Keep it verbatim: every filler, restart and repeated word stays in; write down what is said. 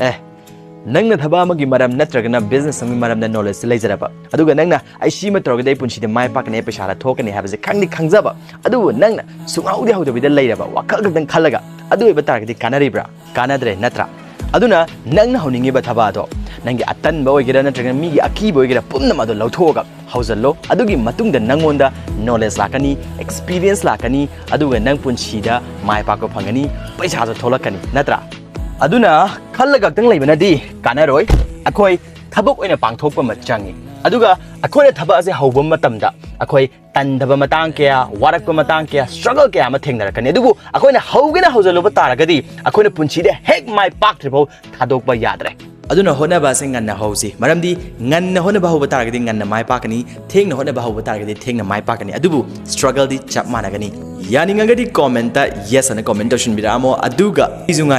ꯑꯦ, ꯅꯪꯅ ꯊꯕꯛ ꯑꯃꯒꯤ ꯃꯔꯝ ꯅꯠꯇ꯭ꯔꯒꯅ ꯕꯤꯖꯤꯅꯦꯁ ꯑꯃꯒꯤ ꯃꯔꯝꯗ ꯅꯣꯂꯦꯖꯁꯦ ꯂꯩꯖꯔꯕ, ꯑꯗꯨꯒ ꯅꯪꯅ "ꯑꯩ ꯁꯤꯃ ꯇꯧꯔꯒꯗꯤ ꯑꯩ ꯄꯨꯟꯁꯤꯗ ꯃꯥꯏ ꯄꯥꯛꯀꯅꯤ, ꯑꯩ ꯄꯩꯁꯥ ꯊꯣꯛꯀꯅꯤ" ꯍꯥꯏꯕꯁꯦ ꯈꯪꯗꯤ ꯈꯪꯖꯕ, ꯑꯗꯨꯕꯨ ꯅꯪꯅ ꯁꯨꯡꯍꯧꯗꯤ ꯍꯧꯗꯕꯤꯗ ꯂꯩꯔꯕ, ꯋꯥꯈꯜ ꯈꯛꯇꯪ ꯈꯜꯂꯒ, ꯑꯗꯨ ꯑꯣꯏꯕ ꯇꯥꯔꯒꯗꯤ ꯀꯥꯟꯅꯔꯤꯕ꯭ꯔꯥ? ꯀꯥꯟꯅꯗ꯭ꯔꯦ, ꯅꯠꯇ꯭ꯔꯥ? ꯑꯗꯨꯅ ꯅꯪꯅ ꯍꯧꯅꯤꯡꯉꯤꯕ ꯊꯕꯛ ꯑꯗꯣ, ꯅꯪꯒꯤ ꯑꯇꯟꯕ ꯑꯣꯏꯒꯦꯔꯥ ꯅꯠꯇ꯭ꯔꯒꯅ ꯃꯤꯒꯤ ꯑꯀꯤꯕ ꯑꯣꯏꯒꯦꯔꯥ, ꯄꯨꯝꯅꯃꯛ ꯑꯗꯣ ꯂꯧꯊꯣꯛꯑꯒ ꯍꯧꯖꯤꯜꯂꯣ꯫ ꯑꯗꯨꯒꯤ ꯃꯇꯨꯡꯗ ꯅꯪꯉꯣꯟꯗ ꯅꯣꯂꯦꯖ ꯂꯥꯛꯀꯅꯤ, ꯑꯦꯛꯁꯄꯤꯔꯤꯌꯦꯟꯁ ꯂꯥꯛꯀꯅꯤ, ꯑꯗꯨꯒ ꯅꯪ ꯄꯨꯟꯁꯤꯗ ꯃꯥꯏ ꯄꯥꯛꯄ ꯐꯪꯒꯅꯤ, ꯄꯩꯁꯥꯁꯨ ꯊꯣꯛꯂꯛꯀꯅꯤ, ꯅꯠꯇ꯭ꯔꯥ? ꯑꯗꯨꯅ ꯈꯜꯂ ꯈꯛꯇꯪ ꯂꯩꯕꯅꯗꯤ ꯀꯥꯟꯅꯔꯣꯏ꯫ ꯑꯩꯈꯣꯏ ꯊꯕꯛ ꯑꯣꯏꯅ ꯄꯥꯡꯊꯣꯛꯄ ꯑꯃ ꯆꯪꯉꯤ꯫ ꯑꯗꯨꯒ ꯑꯩꯈꯣꯏꯅ ꯊꯕꯛ ꯑꯁꯦ ꯍꯧꯕ ꯃꯇꯝꯗ ꯑꯩꯈꯣꯏ ꯇꯟꯗꯕ ꯃꯇꯥꯡ ꯀꯌꯥ, ꯋꯥꯔꯛꯄ ꯃꯇꯥꯡ ꯀꯌꯥ, ꯁ꯭ꯇ꯭ꯔꯒꯜ ꯀꯌꯥ ꯑꯃ ꯊꯦꯡꯅꯔꯛꯀꯅꯤ꯫ ꯑꯗꯨꯕꯨ ꯑꯩꯈꯣꯏꯅ ꯍꯧꯒꯦꯅ ꯍꯧꯖꯤꯜꯂꯨꯕ ꯇꯥꯔꯒꯗꯤ ꯑꯩꯈꯣꯏꯅ ꯄꯨꯟꯁꯤꯗ ꯍꯦꯛ ꯃꯥꯏ ꯄꯥꯛꯇ꯭ꯔꯤꯐꯥꯎ ꯊꯥꯗꯣꯛꯄ ꯌꯥꯗ꯭ꯔꯦ꯫ ꯑꯗꯨꯅ ꯍꯣꯠꯅꯕ ꯑꯁꯦ ꯉꯟꯅ ꯍꯧꯁꯤ, ꯃꯔꯝꯗꯤ ꯉꯟꯅ ꯍꯣꯠꯅꯕ ꯍꯧꯕ ꯇꯥꯔꯒꯗꯤ ꯉꯟꯅ ꯃꯥꯏ ꯄꯥꯛꯀꯅꯤ, ꯊꯦꯡꯅ ꯍꯣꯠꯅꯕ ꯍꯧꯕ ꯇꯥꯔꯒꯗꯤ ꯊꯦꯡꯅ ꯃꯥꯏ ꯄꯥꯛꯀꯅꯤ꯫ ꯑꯗꯨꯕꯨ ꯁ꯭ꯇ꯭ꯔꯒꯜꯗꯤ ꯆꯞ ꯃꯥꯟꯅꯒꯅꯤ꯫ ꯌꯥꯅꯤꯡꯉꯒꯗꯤ ꯀꯣꯃꯦꯟꯠꯇ ꯌꯦꯁ ꯑꯅ ꯀꯣꯃꯦꯟꯠ ꯇꯧꯁꯤꯟꯕꯤꯔꯛꯑꯝꯃꯣ, ꯑꯗꯨꯒ ꯑꯩꯁꯨ ꯉꯥꯏ